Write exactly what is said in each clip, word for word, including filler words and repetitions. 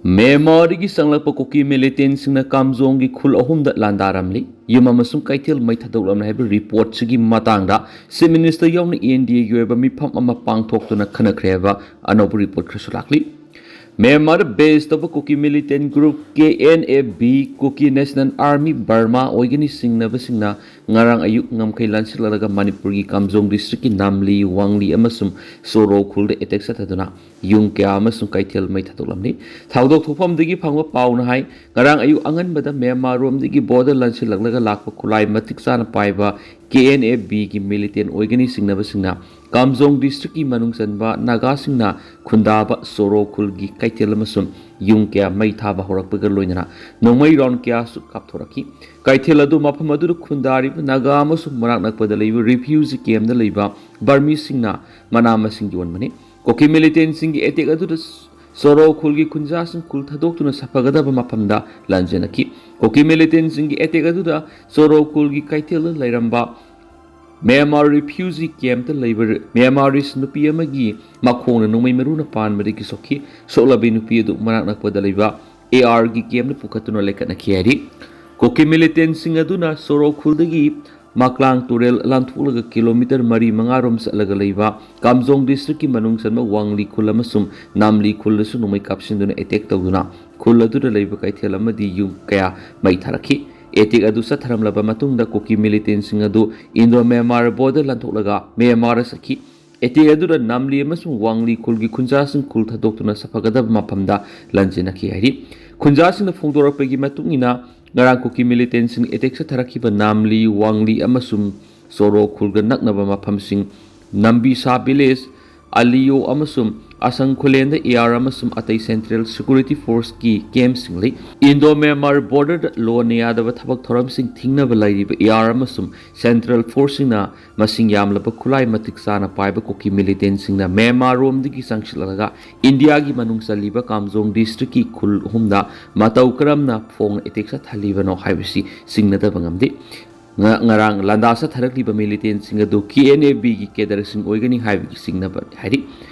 ꯃ꯭ꯌꯥꯟꯃꯥꯔꯗꯒꯤ ꯆꯪꯂꯛꯄ ꯀꯨꯀꯤ ꯃꯤꯂꯤꯇꯦꯟꯁꯤꯡꯅ ꯀꯥꯝꯖꯣꯡꯒꯤ ꯈꯨꯜ ꯑꯍꯨꯝꯗ ꯂꯥꯟꯗꯥꯔꯝꯂꯤ꯫ ꯌꯨꯝ ꯑꯃꯁꯨꯡ ꯀꯩꯊꯦꯜ ꯃꯩ ꯊꯥꯗꯣꯛꯂꯝꯂꯦ ꯍꯥꯏꯕ ꯔꯤꯄꯣꯔꯠꯁꯤꯒꯤ ꯃꯇꯥꯡꯗ ꯆꯤꯐ ꯃꯤꯅꯤꯁꯇꯔ ꯌꯥꯎꯅ ꯑꯦꯟ ꯗꯤ ꯑꯦꯒꯤ ꯑꯣꯏꯕ ꯃꯤꯐꯝ ꯑꯃ ꯄꯥꯡꯊꯣꯛꯇꯨꯅ ꯈꯟꯅꯈ꯭ꯔꯦ ꯍꯥꯏꯕ ꯑꯅꯧꯕ ꯔꯤꯄꯣꯔꯠ ꯈꯔꯁꯨ ꯂꯥꯛꯂꯤ꯫ ꯃ꯭ꯌꯥꯟꯃꯥꯔꯗ ꯕꯦꯁ ꯇꯧꯕ Kuki militant group K N A B, Kuki national army Burma ꯑꯣꯏꯒꯅꯤ ꯆꯤꯡꯅꯕꯁꯤꯡꯅ ꯉꯔꯥꯡ ꯑꯌꯨꯛ ꯉꯝꯈꯩ ꯂꯥꯟꯁꯤꯜꯂꯛꯂꯒ ꯃꯅꯤꯄꯨꯔꯒꯤ ꯀꯥꯝꯖꯣꯡ ꯗꯤꯁꯇ꯭ꯔꯤꯛꯀꯤ ꯅꯥꯝꯂꯤ, ꯋꯥꯡꯂꯤ ꯑꯃꯁꯨꯡ ꯁꯣꯔꯣ ꯈꯨꯜꯗ ꯑꯦꯇꯦꯛ ꯆꯠꯊꯗꯨꯅ ꯌꯨꯝ ꯀꯌꯥ ꯑꯃꯁꯨꯡ ꯀꯩꯊꯦꯜ ꯃꯩ ꯊꯥꯗꯣꯛꯂꯝꯂꯤ꯫ ꯊꯧꯗꯣꯛ ꯊꯣꯛꯐꯝꯗꯒꯤ ꯐꯪꯕ ꯄꯥꯎꯅ ꯍꯥꯏ, ꯉꯔꯥꯡ ꯑꯌꯨꯛ ꯑꯉꯟꯕꯗ ꯃ꯭ꯌꯥꯟꯃꯥꯔ ꯔꯣꯝꯗꯒꯤ ꯕꯣꯔꯗꯔ ꯂꯥꯟꯁꯤꯜꯂꯛꯂꯒ ꯂꯥꯛꯄ ꯈꯨꯠꯂꯥꯏ ꯃꯇꯤꯛ ꯆꯥꯅ ꯄꯥꯏꯕ ꯀꯦ ꯑꯦꯟ ꯑꯦ ꯕꯤꯒꯤ ꯃꯤꯂꯤꯇꯦꯟ ꯑꯣꯏꯒꯅꯤ ꯆꯤꯡꯅꯕꯁꯤꯡꯅ ꯀꯥꯝꯖꯣꯡ ꯗꯤꯁꯇ꯭ꯔꯤꯛꯀꯤ ꯃꯅꯨꯡ ꯆꯟꯕ ꯅꯥꯒꯥꯁꯤꯡꯅ ꯈꯨꯟꯗꯥꯕ ꯁꯣꯔꯣ ꯈꯨꯜꯒꯤ ꯀꯩꯊꯦꯜ ꯑꯃꯁꯨꯡ ꯌꯨꯝ ꯀꯌꯥ ꯃꯩ ꯊꯥꯕ ꯍꯧꯔꯛꯄꯒ ꯂꯣꯏꯅꯅ ꯅꯣꯡꯃꯩ ꯔꯥꯎꯟ ꯀꯌꯥꯁꯨ ꯀꯥꯞꯊꯣꯔꯛꯈꯤ꯫ ꯀꯩꯊꯦꯜ ꯑꯗꯨ ꯃꯐꯝ ꯑꯗꯨꯗ ꯈꯨꯟꯗꯥꯔꯤꯕ ꯅꯥꯒꯥ ꯑꯃꯁꯨꯡ ꯃꯅꯥꯛ ꯅꯛꯄꯗ ꯂꯩꯕ ꯔꯤꯐ꯭ꯌꯨꯖꯤ ꯀꯦꯝꯗ ꯂꯩꯕ ꯕꯔꯃꯤꯁꯤꯡꯅ ꯃꯅꯥ ꯃꯁꯤꯡ ꯌꯣꯟꯕꯅꯤ꯫ ꯀꯨꯀꯤ ꯃꯤꯂꯤꯇꯦꯟꯁꯤꯡꯒꯤ ꯑꯦꯇꯦꯛ ꯑꯗꯨꯗ ꯁꯣꯔꯣ ꯈꯨꯜꯒꯤ ꯈꯨꯟꯖꯥꯁꯤꯡ ꯈꯨꯜ ꯊꯥꯗꯣꯛꯇꯨꯅ ꯁꯥꯐꯒꯗꯕ ꯃꯐꯝꯗ ꯂꯥꯟꯖꯦꯟꯅꯈꯤ꯫ ꯀꯨꯀꯤ ꯃꯤꯂꯤꯇꯦꯟꯁꯤꯡꯒꯤ ꯑꯦꯇꯦꯛ ꯑꯗꯨꯗ ꯁꯣꯔꯣ ꯈꯨꯜꯒꯤ ꯀꯩꯊꯦꯜꯗ ꯂꯩꯔꯝꯕ ꯃ꯭ꯌꯥꯟꯃꯥꯔ ꯔꯤꯐ꯭ꯌꯨꯖꯤ ꯀꯦꯝꯞꯇ ꯂꯩꯕ ꯃ꯭ꯌꯥꯟꯃꯥꯔꯤꯁ ꯅꯨꯄꯤ ꯑꯃꯒꯤ ꯃꯈꯣꯡꯅ ꯅꯣꯡꯃꯩ ꯃꯔꯨꯅ ꯄꯥꯟꯕꯗꯒꯤ ꯁꯣꯛꯈꯤ꯫ ꯁꯣꯛꯂꯕꯤ ꯅꯨꯄꯤ ꯑꯗꯨ ꯃꯅꯥꯛ ꯅꯛꯄꯗ ꯂꯩꯕ ꯑꯦ ꯑꯥꯔꯒꯤ ꯀꯦꯝꯞꯇ ꯄꯨꯈꯠꯇꯨꯅ ꯂꯩꯈꯠꯅꯈꯤ ꯍꯥꯏꯔꯤ꯫ ꯀꯨꯀꯤ ꯃꯤꯂꯤꯇꯦꯟꯁꯤꯡ ꯑꯗꯨꯅ ꯁꯣꯔꯣ ꯈꯨꯜꯗꯒꯤ ꯃꯥꯛꯂꯥꯡ ꯇꯨꯔꯦꯜ ꯂꯥꯟꯊꯣꯛꯂꯒ ꯀꯤꯂꯣꯃꯤꯇꯔ ꯃꯔꯤ ꯃꯉꯥ ꯔꯣꯝ ꯆꯠꯂꯒ ꯂꯩꯕ ꯀꯥꯝꯖꯣꯡ ꯗꯤꯁꯇ꯭ꯔꯤꯛꯀꯤ ꯃꯅꯨꯡ ꯆꯟꯕ ꯋꯥꯡꯂꯤ ꯈꯨꯜ ꯑꯃꯁꯨꯡ ꯅꯥꯝꯂꯤ ꯈꯨꯜꯗꯁꯨ ꯅꯣꯡꯃꯩ ꯀꯥꯞꯁꯤꯟꯗꯨꯅ ꯑꯦꯇꯦꯛ ꯇꯧꯗꯨꯅ ꯈꯨꯜ ꯑꯗꯨꯗ ꯂꯩꯕ ꯀꯩꯊꯦꯜ ꯑꯃꯗꯤ ꯌꯨꯝ ꯀꯌꯥ ꯃꯩ ꯊꯥꯔꯛꯈꯤ꯫ ꯑꯦꯇꯦꯛ ꯑꯗꯨ ꯆꯠꯊꯔꯝꯂꯕ ꯃꯇꯨꯡꯗ ꯀꯨꯀꯤ ꯃꯤꯂꯤꯇꯦꯟꯁꯤꯡ ꯑꯗꯨ ꯏꯟꯗꯣ ꯃ꯭ꯌꯥꯟꯃꯥꯔ ꯕꯣꯔꯗꯔ ꯂꯥꯟꯊꯣꯛꯂꯒ ꯃ꯭ꯌꯥꯟꯃꯥꯔꯗ ꯆꯠꯈꯤ꯫ ꯑꯦꯇꯦꯛ ꯑꯗꯨꯗ ꯅꯥꯝꯂꯤ ꯑꯃꯁꯨꯡ ꯋꯥꯡꯂꯤ ꯈꯨꯜꯒꯤ ꯈꯨꯟꯖꯥꯁꯤꯡ ꯈꯨꯜ ꯊꯥꯗꯣꯛꯇꯨꯅ ꯁꯥꯐꯒꯗꯕ ꯃꯐꯝꯗ ꯂꯥꯟꯖꯦꯟꯅꯈꯤ ꯍꯥꯏꯔꯤ꯫ ꯈꯨꯟꯖꯥꯁꯤꯡꯅ ꯐꯣꯡꯗꯣꯔꯛꯄꯒꯤ ꯃꯇꯨꯡ ꯏꯟꯅ, ꯉꯔꯥꯡ ꯀꯨꯀꯤ ꯃꯤꯂꯤꯇꯦꯟꯁꯤꯡ ꯑꯦꯇꯦꯛ ꯆꯠꯊꯔꯛꯈꯤꯕ ꯅꯥꯝꯂꯤ, ꯋꯥꯡꯂꯤ ꯑꯃꯁꯨꯡ ꯁꯣꯔꯣ ꯈꯨꯜꯒ ꯅꯛꯅꯕ ꯃꯐꯝꯁꯤꯡ ꯅꯝꯕꯤꯁꯥ ꯚꯤꯂꯦꯖ, ꯑꯂꯤꯌꯣ ꯑꯃꯁꯨꯡ ꯑꯁꯪ ꯈꯨꯂꯦꯟꯗ ꯑꯦ ꯑꯥꯔ ꯑꯃꯁꯨꯡ ꯑꯇꯩ ꯁꯦꯟꯇ꯭ꯔꯦꯜ ꯁꯦꯀ꯭ꯌꯨꯔꯤꯇꯤ ꯐꯣꯔꯁꯀꯤ ꯀꯦꯝꯞꯁꯤꯡ ꯂꯩ꯫ ꯏꯟꯗꯣ ꯃ꯭ꯌꯥꯟꯃꯥꯔ ꯕꯣꯔꯗꯔꯗ ꯂꯣꯟꯅ ꯌꯥꯗꯕ ꯊꯕꯛ ꯊꯧꯔꯝꯁꯤꯡ ꯊꯤꯡꯅꯕ ꯂꯩꯔꯤꯕ ꯑꯦ ꯑꯥꯔ ꯑꯃꯁꯨꯡ ꯁꯦꯟꯇ꯭ꯔꯦꯜ ꯐꯣꯔꯁꯁꯤꯡꯅ ꯃꯁꯤꯡ ꯌꯥꯝꯂꯕ ꯈꯨꯠꯂꯥꯏ ꯃꯇꯤꯛ ꯆꯥꯅ ꯄꯥꯏꯕ ꯀꯨꯀꯤ ꯃꯤꯂꯤꯇꯦꯟꯁꯤꯡꯅ ꯃ꯭ꯌꯥꯟꯃꯥꯔ ꯔꯣꯝꯗꯒꯤ ꯆꯪꯁꯤꯜꯂꯛꯂꯒ ꯏꯟꯗꯤꯌꯥꯒꯤ ꯃꯅꯨꯡ ꯆꯜꯂꯤꯕ ꯀꯥꯝꯖꯣꯡ ꯗꯤꯁꯇ꯭ꯔꯤꯛꯀꯤ ꯈꯨꯜ ꯑꯍꯨꯝꯗ ꯃꯇꯧ ꯀꯔꯝꯅ ꯐꯣꯡꯅ ꯑꯦꯇꯦꯛ ꯆꯠꯊꯜꯂꯤꯕꯅꯣ ꯍꯥꯏꯕꯁꯤ ꯆꯤꯡꯅꯗꯕ ꯉꯝꯗꯦ꯫ ꯉ-, ꯉꯔꯥꯡ ꯂꯥꯟꯗꯥ ꯆꯠꯊꯔꯛꯂꯤꯕ ꯃꯤꯂꯤꯇꯦꯟꯁꯤꯡ ꯑꯗꯨ ꯀꯦ ꯑꯦꯟ ꯑꯦ ꯕꯤꯒꯤ ꯀꯦꯗꯔꯁꯤꯡ ꯑꯣꯏꯒꯅꯤ ꯍꯥꯏꯕꯒꯤ ꯆꯤꯡꯅꯕ ꯍꯥꯏꯔꯤ꯫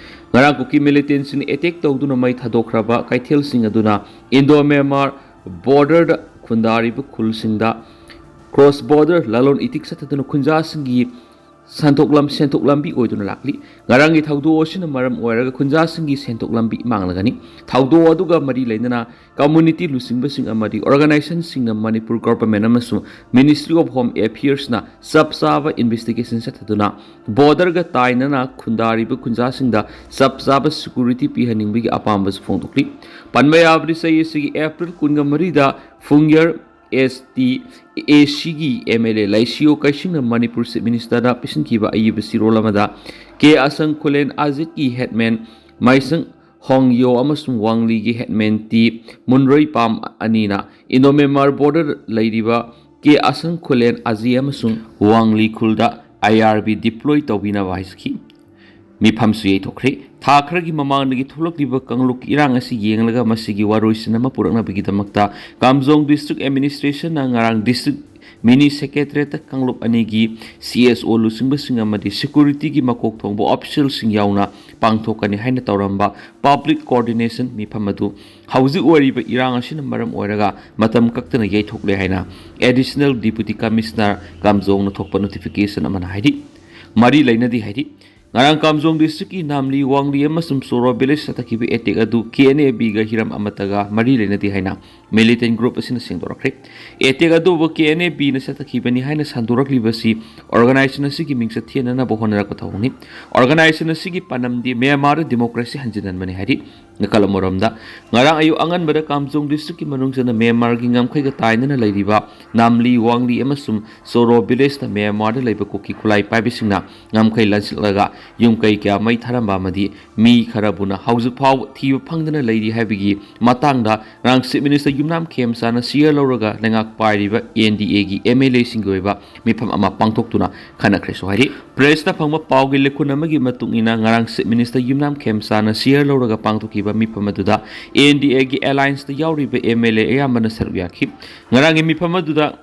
ꯉꯔꯥꯡ ꯀꯨꯀꯤ ꯃꯤꯂꯤꯇꯦꯟꯁꯤꯡꯅ ꯑꯦꯇꯦꯛ ꯇꯧꯗꯨꯅ ꯃꯩ ꯊꯥꯗꯣꯛꯈ꯭ꯔꯕ ꯀꯩꯊꯦꯜꯁꯤꯡ ꯑꯗꯨꯅ ꯏꯟꯗꯣ ꯃ꯭ꯌꯥꯟꯃꯥꯔ ꯕꯣꯔꯗꯔꯗ ꯈꯨꯟꯗꯥꯔꯤꯕ ꯈꯨꯜꯁꯤꯡꯗ ꯀ꯭ꯔꯣꯁ ꯕꯣꯔꯗꯔ ꯂꯂꯣꯟ ꯏꯇꯤꯛ ꯆꯠꯊꯗꯨꯅ ꯈꯨꯟꯖꯥꯁꯤꯡꯒꯤ ꯁꯦꯟꯊꯣꯛ ꯂꯝ-, ꯁꯦꯟꯊꯣꯛ ꯂꯝꯕꯤ ꯑꯣꯏꯗꯨꯅ ꯂꯥꯛꯂꯤ꯫ ꯉꯔꯥꯡꯒꯤ ꯊꯧꯗꯣꯛ ꯑꯁꯤꯅ ꯃꯔꯝ ꯑꯣꯏꯔꯒ ꯈꯨꯟꯖꯥꯁꯤꯡꯒꯤ ꯁꯦꯟꯊꯣꯛ ꯂꯝꯕꯤ ꯃꯥꯡꯂꯒꯅꯤ꯫ ꯊꯧꯗꯣꯛ ꯑꯗꯨꯒ ꯃꯔꯤ ꯂꯩꯅꯅ ꯀꯝꯃ꯭ꯌꯨꯅꯤꯇꯤ ꯂꯨꯆꯤꯡꯕꯁꯤꯡ ꯑꯃꯗꯤ ꯑꯣꯔꯒꯅꯥꯏꯖꯦꯁꯟꯁꯤꯡꯅ ꯃꯅꯤꯄꯨꯔ ꯒꯣꯚꯔꯟꯃꯦꯟꯠ ꯑꯃꯁꯨꯡ ꯃꯤꯅꯤꯁꯇ꯭ꯔꯤ ꯑꯣꯐ ꯍꯣꯝ ꯑꯦꯐꯤꯌꯔꯁꯅ ꯆꯞ ꯆꯥꯕ ꯏꯟꯚꯦꯁꯇꯤꯒꯦꯁꯟ ꯆꯠꯊꯗꯨꯅ ꯕꯣꯔꯗꯔꯒ ꯇꯥꯏꯅꯅ ꯈꯨꯟꯗꯥꯔꯤꯕ ꯈꯨꯟꯖꯥꯁꯤꯡꯗ ꯆꯞ ꯆꯥꯕ ꯁꯦꯀ꯭ꯌꯨꯔꯤꯇꯤ ꯄꯤꯍꯟꯅꯤꯡꯕꯒꯤ ꯑꯄꯥꯝꯕꯁꯨ ꯐꯣꯡꯗꯣꯛꯂꯤ꯫ ꯄꯟꯕ ꯌꯥꯕꯗꯤ, ꯆꯍꯤ ꯑꯁꯤꯒꯤ ꯑꯦꯄ꯭ꯔꯤꯜ ꯀꯨꯟꯒ ꯃꯔꯤꯗ ꯐꯨꯡꯌꯔ ꯑꯦꯁ ꯇꯤ ꯑꯦ ꯁꯤꯒꯤ ꯑꯦꯝ ꯑꯦꯜ ꯑꯦ ꯂꯩꯁꯤꯌꯣ ꯀꯩꯁꯤꯡꯅ ꯃꯅꯤꯄꯨꯔ ꯆꯤꯐ ꯃꯤꯅꯤꯁꯇꯔꯗ ꯄꯤꯁꯤꯟꯈꯤꯕ ꯑꯏꯕ ꯆꯦꯔꯣꯜ ꯑꯃꯗ ꯀꯦ ꯑꯁꯪ ꯈꯨꯂꯦꯟ ꯑꯖꯤꯠꯀꯤ ꯍꯦꯠꯃꯦꯟ ꯃꯥꯏꯁꯪ ꯍꯣꯡꯌꯣ ꯑꯃꯁꯨꯡ ꯋꯥꯡꯂꯤꯒꯤ ꯍꯦꯠꯃꯦꯟ ꯇꯤ ꯃꯨꯟꯔꯣꯏ ꯄꯥꯝ ꯑꯅꯤꯅ ꯏꯟꯗꯣ ꯃ꯭ꯌꯥꯟꯃꯥꯔ ꯕꯣꯔꯗꯔ ꯂꯩꯔꯤꯕ ꯀꯦ ꯑꯁꯪ ꯈꯨꯂꯦꯟ ꯑꯖꯤ ꯑꯃꯁꯨꯡ ꯋꯥꯡꯂꯤ ꯈꯨꯜꯗ ꯑꯥꯏ ꯑꯥꯔ ꯕꯤ ꯗꯤꯄ꯭ꯂꯣꯏ ꯇꯧꯕꯤꯅꯕ ꯍꯥꯏꯖꯈꯤ꯫ ꯃꯤꯐꯝꯁꯨ ꯌꯩꯊꯣꯛꯈ꯭ꯔꯦ꯫ ꯊꯥ ꯈꯔꯒꯤ ꯃꯃꯥꯡꯗꯒꯤ ꯊꯣꯛꯂꯛꯂꯤꯕ ꯀꯥꯡꯂꯨꯞꯀꯤ ꯏꯔꯥꯡ ꯑꯁꯤ ꯌꯦꯡꯂꯒ ꯃꯁꯤꯒꯤ ꯋꯥꯔꯣꯏꯁꯤꯟ ꯑꯃ ꯄꯨꯔꯛꯅꯕꯒꯤꯗꯃꯛꯇ ꯀꯥꯝꯖꯣꯡ ꯗꯤꯁꯇ꯭ꯔꯤꯛ ꯑꯦꯗꯃꯤꯅꯤꯁꯇ꯭ꯔꯦꯁꯟꯅ ꯉꯔꯥꯡ ꯗꯤꯁꯇ꯭ꯔꯤꯛ ꯃꯤꯅꯤ ꯁꯦꯀ꯭ꯔꯦꯇꯔꯤꯌꯦꯠꯇ ꯀꯥꯡꯂꯨꯞ ꯑꯅꯤꯒꯤ ꯁꯤ ꯑꯦꯁ ꯑꯣ ꯂꯨꯆꯤꯡꯕꯁꯤꯡ ꯑꯃꯗꯤ ꯁꯦꯀ꯭ꯌꯨꯔꯤꯇꯤꯒꯤ ꯃꯀꯣꯛ ꯊꯣꯡꯕ ꯑꯣꯐꯤꯁꯤꯌꯦꯜꯁꯤꯡ ꯌꯥꯎꯅ ꯄꯥꯡꯊꯣꯛꯀꯅꯤ ꯍꯥꯏꯅ ꯇꯧꯔꯝꯕ ꯄꯕ꯭ꯂꯤꯛ ꯀꯣꯑꯣꯔꯗꯤꯅꯦꯁꯟ ꯃꯤꯐꯝ ꯑꯗꯨ ꯍꯧꯖꯤꯛ ꯑꯣꯏꯔꯤꯕ ꯏꯔꯥꯡ ꯑꯁꯤꯅ ꯃꯔꯝ ꯑꯣꯏꯔꯒ ꯃꯇꯝ ꯀꯛꯇꯅ ꯌꯩꯊꯣꯛꯂꯦ ꯍꯥꯏꯅ ꯑꯦꯗꯤꯁꯅꯦꯜ ꯗꯤꯄꯨꯇꯤ ꯀꯃꯤꯁꯅꯔ ꯀꯥꯝꯖꯣꯡꯅ ꯊꯣꯛꯄ ꯅꯣꯇꯤꯐꯤꯀꯦꯁꯟ ꯑꯃꯅ ꯍꯥꯏꯔꯤ꯫ ꯃꯔꯤ ꯂꯩꯅꯗꯦ ꯍꯥꯏꯔꯤ꯫ ꯉꯔꯥꯡ ꯀꯥꯝꯖꯣꯡ ꯗꯤꯁꯇ꯭ꯔꯤꯛꯀꯤ ꯅꯥꯝꯂꯤ, ꯋꯥꯡꯂꯤ ꯑꯃꯁꯨꯡ ꯆꯣꯔꯣ ꯚꯤꯂꯦꯖ ꯆꯠꯊꯈꯤꯕ ꯑꯦꯇꯦꯛ ꯑꯗꯨ ꯀꯦ ꯑꯦꯟ ꯑꯦ ꯕꯤꯒ ꯍꯤꯔꯝ ꯑꯃꯠꯇꯒ ꯃꯔꯤ ꯂꯩꯅꯗꯦ ꯍꯥꯏꯅ ꯃꯤꯂꯤꯇꯦꯟ ꯒ꯭ꯔꯨꯞ ꯑꯁꯤꯅ ꯁꯦꯡꯗꯣꯔꯛꯈ꯭ꯔꯦ꯫ ꯑꯦꯇꯦꯛ ꯑꯗꯨꯕꯨ ꯀꯦ ꯑꯦꯟ ꯑꯦ ꯕꯤꯅ ꯆꯠꯊꯈꯤꯕꯅꯤ ꯍꯥꯏꯅ ꯁꯟꯗꯣꯔꯛꯂꯤꯕꯁꯤ ꯑꯣꯔꯒꯅꯥꯏꯖꯦꯁꯟ ꯑꯁꯤꯒꯤ ꯃꯤꯡꯆꯠ ꯊꯤꯍꯟꯅꯅꯕ ꯍꯣꯠꯅꯔꯛꯄ ꯊꯧꯑꯣꯡꯅꯤ꯫ ꯑꯣꯔꯒꯅꯥꯏꯖꯦꯁꯟ ꯑꯁꯤꯒꯤ ꯄꯥꯟꯗꯝꯗꯤ ꯃ꯭ꯌꯥꯟꯃꯥꯔꯗ ꯗꯤꯃꯣꯀ꯭ꯔꯦꯁꯤ ꯍꯟꯖꯤꯟꯍꯟꯕꯅꯤ ꯍꯥꯏꯔꯤ꯫ ꯅꯥꯀꯜ ꯑꯃꯔꯣꯝꯗ, ꯉꯔꯥꯡ ꯑꯌꯨꯛ ꯑꯉꯟꯕꯗ ꯀꯥꯝꯖꯣꯡ ꯗꯤꯁꯇ꯭ꯔꯤꯛꯀꯤ ꯃꯅꯨꯡ ꯆꯟꯅ ꯃ꯭ꯌꯥꯟꯃꯥꯔꯒꯤ ꯉꯝꯈꯩꯒ ꯇꯥꯏꯅꯅ ꯂꯩꯔꯤꯕ ꯅꯥꯝꯂꯤ, ꯋꯥꯡꯂꯤ ꯑꯃꯁꯨꯡ ꯆꯣꯔꯣ ꯚꯤꯂꯦꯖꯇ ꯃ꯭ꯌꯥꯟꯃꯥꯔꯗ ꯂꯩꯕ ꯀꯨꯀꯤ ꯈꯨꯠꯂꯥꯏ ꯄꯥꯏꯕꯁꯤꯡꯅ ꯉꯝꯈꯩ ꯂꯥꯟꯁꯤꯜꯂꯒ ꯌꯨꯝ ꯀꯩ ꯀꯌꯥ ꯃꯩ ꯊꯥꯔꯝꯕ ꯑꯃꯗꯤ ꯃꯤ ꯈꯔꯕꯨꯅ ꯍꯧꯖꯤꯛ ꯐꯥꯎꯕ ꯊꯤꯕ ꯐꯪꯗꯅ ꯂꯩꯔꯤ ꯍꯥꯏꯕꯒꯤ ꯃꯇꯥꯡꯗ ꯉꯔꯥꯡ ꯆꯤꯐ ꯃꯤꯅꯤꯁꯇꯔ ꯌꯨꯝꯅꯥꯝ ꯈꯦꯝꯆꯥꯟꯅ ꯁꯤꯌꯔ ꯂꯧꯔꯒ ꯂꯩꯉꯥꯛ ꯄꯥꯏꯔꯤꯕ ꯑꯦꯟ ꯗꯤ ꯑꯦꯒꯤ ꯑꯦꯝ ꯑꯦꯜ ꯑꯦꯁꯤꯡꯒꯤ ꯑꯣꯏꯕ ꯃꯤꯐꯝ ꯑꯃ ꯄꯥꯡꯊꯣꯛꯇꯨꯅ ꯈꯟꯅꯈ꯭ꯔꯦꯁꯨ ꯍꯥꯏꯔꯤ꯫ ꯄ꯭ꯔꯦꯁꯇ ꯐꯪꯕ ꯄꯥꯎꯒꯤ ꯂꯤꯈꯨꯟ ꯑꯃꯒꯤ ꯃꯇꯨꯡ ꯏꯟꯅ, ꯉꯔꯥꯡ ꯆꯤꯐ ꯃꯤꯅꯤꯁꯇꯔ ꯌꯨꯝꯅꯥꯝ ꯈꯦꯝꯆꯥꯟꯅ ꯁꯤꯌꯔ ꯂꯧꯔꯒ ꯄꯥꯡꯊꯣꯛꯈꯤꯕ ꯃꯤꯐꯝ ꯑꯗꯨꯗ ꯑꯦꯟ ꯗꯤ ꯑꯦꯒꯤ ꯑꯦꯂꯥꯏꯟꯁꯇ ꯌꯥꯎꯔꯤꯕ ꯑꯦꯝ ꯑꯦꯜ ꯑꯦ ꯑꯌꯥꯝꯕꯅ ꯁꯔꯨꯛ ꯌꯥꯈꯤ꯫ ꯉꯔꯥꯡꯒꯤ ꯃꯤꯐꯝ ꯑꯗꯨꯗ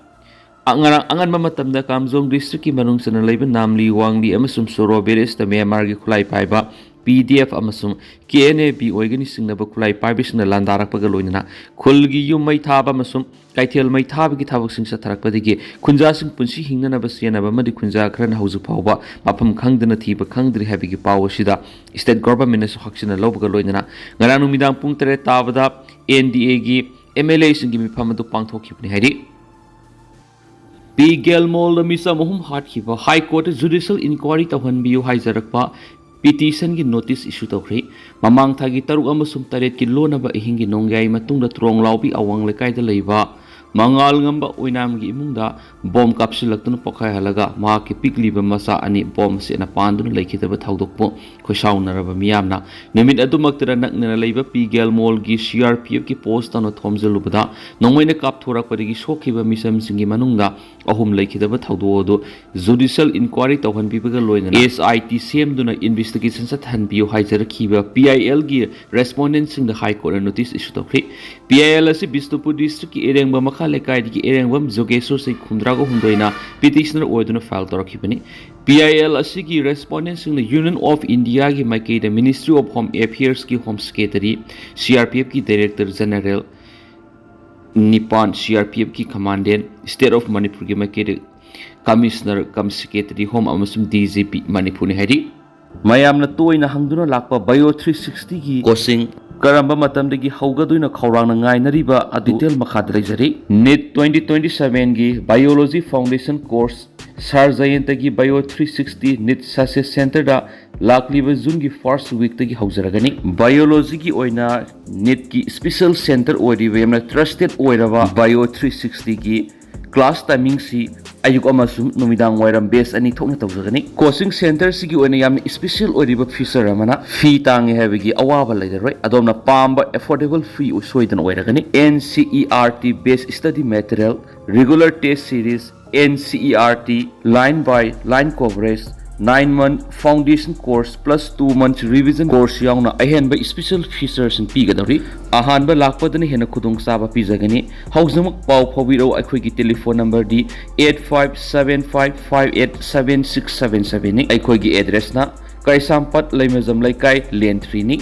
ꯑ-, ꯉꯔꯥꯡ ꯑꯉꯟꯕ ꯃꯇꯝꯗ ꯀꯥꯝꯖꯣꯡ ꯗꯤꯁꯇ꯭ꯔꯤꯛꯀꯤ ꯃꯅꯨꯡ ꯆꯟꯅ ꯂꯩꯕ ꯅꯥꯝꯂꯤ, ꯋꯥꯡꯂꯤ ꯑꯃꯁꯨꯡ ꯆꯣꯔꯣ ꯚꯤꯂꯦꯖꯇ ꯃ꯭ꯌꯥꯟꯃꯥꯔꯒꯤ ꯈꯨꯠꯂꯥꯏ ꯄꯥꯏꯕ ꯄꯤ ꯗꯤ ꯑꯦꯐ ꯑꯃꯁꯨꯡ ꯀꯦ ꯑꯦꯟ ꯑꯦ ꯕꯤ ꯑꯣꯏꯒꯅꯤ ꯆꯤꯡꯅꯕ ꯈꯨꯠꯂꯥꯏ ꯄꯥꯏꯕꯁꯤꯡꯅ ꯂꯥꯟꯗꯥꯔꯛꯄꯒ ꯂꯣꯏꯅꯅ ꯈꯨꯜꯒꯤ ꯌꯨꯝ ꯃꯩ ꯊꯥꯕ ꯑꯃꯁꯨꯡ ꯀꯩꯊꯦꯜ ꯃꯩ ꯊꯥꯕꯒꯤ ꯊꯕꯛꯁꯤꯡ ꯆꯠꯊꯔꯛꯄꯗꯒꯤ ꯈꯨꯟꯖꯥꯁꯤꯡ ꯄꯨꯟꯁꯤ ꯍꯤꯡꯅꯅꯕ ꯆꯦꯟꯅꯕ ꯑꯃꯗꯤ ꯈꯨꯟꯖꯥ ꯈꯔꯅ ꯍꯧꯖꯤꯛ ꯐꯥꯎꯕ ꯃꯐꯝ ꯈꯪꯗꯅ ꯊꯤꯕ ꯈꯪꯗ꯭ꯔꯤ ꯍꯥꯏꯕꯒꯤ ꯄꯥꯎ ꯑꯁꯤꯗ ꯏꯁꯇꯦꯠ ꯒꯣꯚꯔꯟꯃꯦꯟꯅꯁꯨ ꯍꯛꯆꯤꯟꯅ ꯂꯧꯕꯒ ꯂꯣꯏꯅꯅ ꯉꯔꯥꯡ ꯅꯨꯃꯤꯗꯥꯡ ꯄꯨꯡ ꯇꯔꯦꯠ ꯇꯥꯕꯗ ꯑꯦꯟ ꯗꯤ ꯑꯦꯒꯤ ꯑꯦꯝ ꯑꯦꯜ ꯑꯦꯁꯤꯡꯒꯤ ꯃꯤꯐꯝ ꯑꯗꯨ ꯄꯥꯡꯊꯣꯛꯈꯤꯕꯅꯤ ꯍꯥꯏꯔꯤ꯫ ꯄꯤ ꯒꯦꯜꯃꯣꯜꯗ ꯃꯤꯆꯝ ꯑꯍꯨꯝ ꯍꯥꯠꯈꯤꯕ ꯍꯥꯏ ꯀꯣꯔꯠꯇ ꯖꯨꯗꯤꯁꯤꯌꯦꯜ ꯏꯟꯀ꯭ꯋꯥꯏꯔꯤ ꯇꯧꯍꯟꯕꯤꯌꯨ ꯍꯥꯏꯖꯔꯛꯄ ꯄꯤꯇꯤꯁꯟꯒꯤ ꯅꯣꯇꯤꯁ ꯏꯁꯨ ꯇꯧꯈ꯭ꯔꯤ꯫ ꯃꯃꯥꯡ ꯊꯥꯒꯤ ꯇꯔꯨꯛ ꯑꯃꯁꯨꯡ ꯇꯔꯦꯠꯀꯤ ꯂꯣꯟꯅꯕ ꯑꯍꯤꯡꯒꯤ ꯅꯣꯡꯌꯥꯏ ꯃꯇꯨꯡꯗ ꯇ꯭ꯔꯣꯡ ꯂꯥꯎꯕꯤ ꯑꯋꯥꯡ ꯂꯩꯀꯥꯏꯗ ꯂꯩꯕ ꯃꯉꯥꯜ ꯉꯝꯕ ꯑꯣꯏꯅꯥꯝꯒꯤ ꯏꯃꯨꯡꯗ ꯕꯣꯝ ꯀꯥꯞꯁꯤꯜꯂꯛꯇꯨꯅ ꯄꯣꯈꯥꯏꯍꯜꯂꯒ ꯃꯍꯥꯛꯀꯤ ꯄꯤꯛꯂꯤꯕ ꯃꯆꯥ ꯑꯅꯤ ꯕꯣꯝ ꯃꯆꯦꯠꯅ ꯄꯥꯟꯗꯨꯅ ꯂꯩꯈꯤꯗꯕ ꯊꯧꯗꯣꯛꯄꯨ ꯈꯣꯏꯁꯥꯎꯅꯔꯕ ꯃꯤꯌꯥꯝꯅ ꯅꯨꯃꯤꯠ ꯑꯗꯨꯃꯛꯇꯗ ꯅꯛꯅꯅ ꯂꯩꯕ ꯄꯤ ꯒꯦꯜꯃꯣꯜꯒꯤ ꯁꯤ ꯑꯥꯔ ꯄꯤ ꯑꯦꯐꯀꯤ ꯄꯣꯁꯇ ꯊꯣꯝꯖꯤꯜꯂꯨꯕꯗ ꯅꯣꯡꯃꯩꯅ ꯀꯥꯞꯊꯣꯔꯛꯄꯗꯒꯤ ꯁꯣꯛꯈꯤꯕ ꯃꯤꯆꯝꯁꯤꯡꯒꯤ ꯃꯅꯨꯡꯗ ꯑꯍꯨꯝ ꯂꯩꯈꯤꯗꯕ ꯊꯧꯗꯣꯛ ꯑꯗꯨ ꯖꯨꯗꯤꯁꯤꯌꯦꯜ ꯏꯟꯀ꯭ꯋꯥꯏꯔꯤ ꯇꯧꯍꯟꯕꯤꯕꯒ ꯂꯣꯏꯅꯅ ꯑꯦꯁ ꯑꯥꯏ ꯇꯤ ꯁꯦꯝꯗꯨꯅ ꯏꯟꯚꯦꯁꯇꯤꯒꯦꯁꯟ ꯆꯠꯊꯍꯟꯕꯤꯌꯨ ꯍꯥꯏꯖꯔꯛꯈꯤꯕ ꯄꯤ ꯑꯥꯏ ꯑꯦꯜꯒꯤ ꯔꯦꯁꯄꯣꯟꯗꯦꯟꯁꯤꯡꯗ ꯍꯥꯏ ꯀꯣꯔꯠꯅ ꯅꯣꯇꯤꯁ ꯏꯁꯨ ꯇꯧꯈ꯭ꯔꯤ꯫ ꯄꯤ ꯑꯥꯏ ꯑꯦꯜ ꯑꯁꯤ ꯕꯤꯁꯅꯨꯄꯨꯔ ꯗꯤꯁꯇ꯭ꯔꯤꯛꯀꯤ ꯏꯔꯦꯡꯕꯝ ꯃꯈꯥ ꯂꯩꯀꯥꯏꯗꯒꯤ ꯏꯔꯦꯡꯕꯝ ꯖꯣꯒꯦꯁꯣꯔ ꯆꯍꯤ ꯍꯨꯝꯗ꯭ꯔꯥꯒ ꯍꯨꯝꯗꯣꯏꯅ ꯄꯤꯇꯤꯁꯅꯔ ꯑꯣꯏꯗꯨꯅ ꯐꯥꯏꯜ ꯇꯧꯔꯛꯈꯤꯕꯅꯤ꯫ ꯄꯤ ꯑꯥꯏ ꯑꯦꯜ ꯑꯁꯤꯒꯤ ꯔꯦꯁꯄꯣꯟꯗꯦꯟꯁꯤꯡꯅ ꯌꯨꯅꯤꯌꯟ ꯑꯣꯐ ꯏꯟꯗꯤꯌꯥꯒꯤ ꯃꯥꯏꯀꯩꯗ ꯃꯤꯅꯤꯁꯇ꯭ꯔꯤ ꯑꯣꯐ ꯍꯣꯝ ꯑꯦꯐꯤꯌꯔꯁꯀꯤ home secretary, C R P ꯑꯦꯐꯀꯤ ꯗꯥꯏꯔꯦꯛꯇꯔ ꯖꯦꯅꯔꯦꯜ ꯅꯤꯄꯥꯟ, ꯁꯤ ꯑꯥꯔ ꯄꯤ ꯑꯦꯐꯀꯤ ꯀꯃꯥꯟꯗꯦꯟ, ꯁ꯭ꯇꯦꯠ ꯑꯣꯐ ꯃꯅꯤꯄꯨꯔꯒꯤ ꯃꯥꯏꯀꯩꯗ ꯀꯃꯤꯁꯅꯔ ꯀꯝ ꯁꯦꯀ꯭ꯔꯦꯇꯔꯤ ꯍꯣꯝ ꯑꯃꯁꯨꯡ ꯗꯤ ꯖꯤ ꯄꯤ ꯃꯅꯤꯄꯨꯔꯅꯤ ꯍꯥꯏꯔꯤ꯫ ꯃꯌꯥꯝꯅ ꯇꯣꯏꯅ ꯍꯪꯗꯨꯅ ꯂꯥꯛꯄ ꯕꯥꯏꯑꯣ ꯊ꯭ꯔꯤ ꯁꯤꯛꯁꯇꯤꯒꯤ ꯀꯣꯆꯤꯡ ꯀꯔꯝꯕ ꯃꯇꯝꯗꯒꯤ ꯍꯧꯒꯗꯣꯏꯅꯣ ꯈꯧꯔꯥꯡꯅ ꯉꯥꯏꯅꯔꯤꯕ ꯑꯗꯨ ꯗꯤꯇꯦꯜ ꯃꯈꯥꯗ ꯂꯩꯖꯔꯤ꯫ ꯅꯤꯠ ꯇ꯭ꯋꯦꯟꯇꯤ ꯇ꯭ꯋꯦꯟꯇꯤ ꯁꯚꯦꯟꯒꯤ ꯕꯥꯏꯑꯣꯂꯣꯖꯤ ꯐꯥꯎꯟꯗꯦꯁꯟ ꯀꯣꯔꯁ ꯁꯥꯔ ꯖꯌꯟꯇꯒꯤ bio three sixty NEET success ꯁꯦꯟꯇꯔꯗ ꯂꯥꯛꯂꯤꯕ ꯖꯨꯟꯒꯤ ꯐꯥꯔꯁ ꯋꯤꯛꯇꯒꯤ ꯍꯧꯖꯔꯒꯅꯤ꯫ ꯕꯥꯏꯑꯣꯂꯣꯖꯤꯒꯤ ꯑꯣꯏꯅ ꯅꯤꯠꯀꯤ ꯏꯁꯄꯤꯁꯦꯜ ꯁꯦꯟꯇꯔ ꯑꯣꯏꯔꯤꯕ ꯌꯥꯝꯅ ꯇ꯭ꯔꯁꯇꯦꯠ ꯑꯣꯏꯔꯕ ꯕꯥꯏꯑꯣ ꯊ꯭ꯔꯤ ꯁꯤꯛꯁꯇꯤꯒꯤ ꯀ꯭ꯂꯥꯁ ꯇꯥꯏꯃꯤꯡꯁꯤ ꯑꯌꯨꯛ ꯑꯃꯁꯨꯡ ꯅꯨꯃꯤꯗꯥꯡ ꯋꯥꯏꯔꯝ ꯕꯦꯁ ꯑꯅꯤ ꯊꯣꯛꯅ ꯇꯧꯖꯒꯅꯤ꯫ ꯀꯣꯆꯤꯡ ꯁꯦꯟꯇꯔꯁꯤꯒꯤ ꯑꯣꯏꯅ ꯌꯥꯝꯅ ꯏꯁꯄꯤꯁꯦꯜ ꯑꯣꯏꯔꯤꯕ ꯐꯤꯆꯔ ꯑꯃꯅ ꯐꯤ ꯇꯥꯡꯉꯦ ꯍꯥꯏꯕꯒꯤ ꯑꯋꯥꯕ ꯂꯩꯔꯔꯣꯏ꯫ ꯑꯗꯣꯝꯅ ꯄꯥꯝꯕ ꯑꯦꯐꯣꯔꯗꯦꯕꯜ ꯐꯤ ꯁꯣꯏꯗꯅ ꯑꯣꯏꯔꯒꯅꯤ꯫ N C E R T base study material, regular test series, N C E R T, line by line coverage, nine month foundation course plus two months revision course ꯌꯥꯎꯅ ꯑꯍꯦꯟꯕ ꯏꯁꯄꯤꯁꯦꯜ ꯐꯤꯆꯔꯁꯤꯡ ꯄꯤꯒꯗꯧꯔꯤ꯫ ꯑꯍꯥꯟꯕ ꯂꯥꯛꯄꯗꯅ ꯍꯦꯟꯅ ꯈꯨꯗꯣꯡꯆꯥꯕ ꯄꯤꯖꯒꯅꯤ꯫ ꯍꯧꯖꯤꯛꯃꯛ ꯄꯥꯎ ꯐꯥꯎꯕꯤꯔꯛꯎ꯫ ꯑꯩꯈꯣꯏꯒꯤ telephone ꯅꯝꯕꯔꯗꯤ eight five seven five five eight seven six seven seven ꯅꯤ꯫ ꯑꯩꯈꯣꯏꯒꯤ ꯑꯦꯗ꯭ꯔꯦꯁꯅ ꯀꯩꯁꯥꯝꯄꯥꯠ ꯂꯩꯃꯖꯝ ꯂꯩꯀꯥꯏ ꯂꯦꯟ ꯊ꯭ꯔꯤꯅꯤ꯫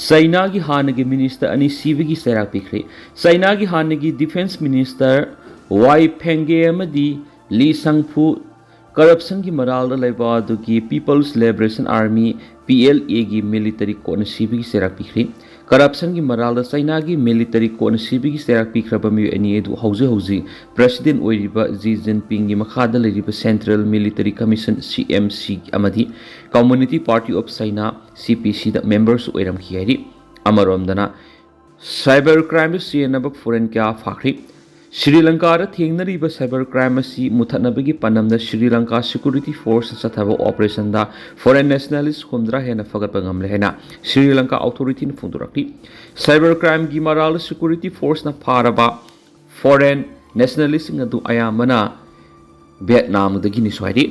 ꯆꯩꯅꯥꯒꯤ ꯍꯥꯟꯅꯒꯤ ꯃꯤꯅꯤꯁꯇꯔ ꯑꯅꯤ ꯁꯤꯕꯒꯤ ꯆꯩꯔꯥꯛ ꯄꯤꯈ꯭ꯔꯦ꯫ ꯆꯩꯅꯥꯒꯤ ꯍꯥꯟꯅꯒꯤ ꯗꯤꯐꯦꯟꯁ ꯃꯤꯅꯤꯁꯇꯔ ꯋꯥꯏ ꯐꯦꯡꯒꯦ ꯑꯃꯗꯤ ꯂꯤ ꯁꯪꯐꯨ ꯀꯔꯞꯁꯟꯒꯤ ꯃꯔꯥꯜꯗ ꯂꯩꯕ ꯑꯗꯨꯒꯤ People's Liberation Army, P L ꯑꯦꯒꯤ ꯃꯤꯂꯤꯇꯔꯤ ꯀꯣꯔꯠꯅ ꯁꯤꯕꯒꯤ ꯆꯩꯔꯥꯛ ꯄꯤꯈ꯭ꯔꯦ꯫ ꯀꯔꯞꯁꯟꯒꯤ ꯃꯔꯥꯜꯗ ꯆꯩꯅꯥꯒꯤ ꯃꯤꯂꯤꯇꯔꯤ ꯀꯣꯔꯠꯅ ꯁꯤꯕꯒꯤ ꯆꯩꯔꯥꯛ ꯄꯤꯈ꯭ꯔꯕ ꯃꯤꯑꯣꯏ ꯑꯅꯤ ꯑꯗꯨ ꯍꯧꯖꯤꯛ ꯍꯧꯖꯤꯛ ꯄ꯭ꯔꯦꯁꯤꯗꯦꯟ ꯑꯣꯏꯔꯤꯕ ꯖꯤ ꯖꯤꯟꯄꯤꯡꯒꯤ ꯃꯈꯥꯗ ꯂꯩꯔꯤꯕ ꯁꯦꯟꯇ꯭ꯔꯦꯜ ꯃꯤꯂꯤꯇꯔꯤ ꯀꯃꯤꯁꯟ, ꯁꯤ ꯑꯦꯝ ꯁꯤ, ꯑꯃꯗꯤ Community Party of China, ꯁꯤ ꯄꯤ ꯁꯤꯗ ꯃꯦꯝꯕꯔꯁꯨ ꯑꯣꯏꯔꯝꯈꯤ ꯍꯥꯏꯔꯤ꯫ ꯑꯃꯔꯣꯝꯗꯅ, ꯁꯥꯏꯕꯔ ꯀ꯭ꯔꯥꯏꯝꯗ ꯆꯦꯟꯅꯕ ꯐꯣꯔꯦꯟ ꯀꯌꯥ ꯐꯥꯈ꯭ꯔꯤ꯫ ꯁ꯭ꯔꯤ ꯂꯪꯀꯥꯗ ꯊꯦꯡꯅꯔꯤꯕ ꯁꯥꯏꯕꯔ ꯀ꯭ꯔꯥꯏꯝ ꯑꯁꯤ ꯃꯨꯊꯠꯅꯕꯒꯤ ꯄꯥꯟꯗꯝꯗ ꯁ꯭ꯔꯤ ꯂꯪꯀꯥ ꯁꯦꯀ꯭ꯌꯨꯔꯤꯇꯤ ꯐꯣꯔꯁꯅ ꯆꯠꯊꯕ ꯑꯣꯄꯔꯦꯁꯟꯗ ꯐꯣꯔꯦꯟ ꯅꯦꯁꯅꯦꯂꯤꯁ ꯍꯨꯝꯗ꯭ꯔꯥ ꯍꯦꯟꯅ ꯐꯒꯠꯄ ꯉꯝꯂꯦ ꯍꯥꯏꯅ ꯁ꯭ꯔꯤ ꯂꯪꯀꯥ ꯑꯣꯊꯣꯔꯤꯇꯤꯅ ꯐꯣꯡꯗꯣꯔꯛꯂꯤ꯫ ꯁꯥꯏꯕꯔ ꯀ꯭ꯔꯥꯏꯝꯒꯤ ꯃꯔꯥꯜꯗ ꯁꯦꯀ꯭ꯌꯨꯔꯤꯇꯤ ꯐꯣꯔꯁꯅ ꯐꯥꯔꯕ ꯐꯣꯔꯦꯟ ꯅꯦꯁꯅꯦꯂꯤꯁꯁꯤꯡ ꯑꯗꯨ ꯑꯌꯥꯝꯕꯅ ꯚꯤꯌꯦꯠꯅꯥꯝꯗꯒꯤꯅꯤꯁꯨ ꯍꯥꯏꯔꯤ꯫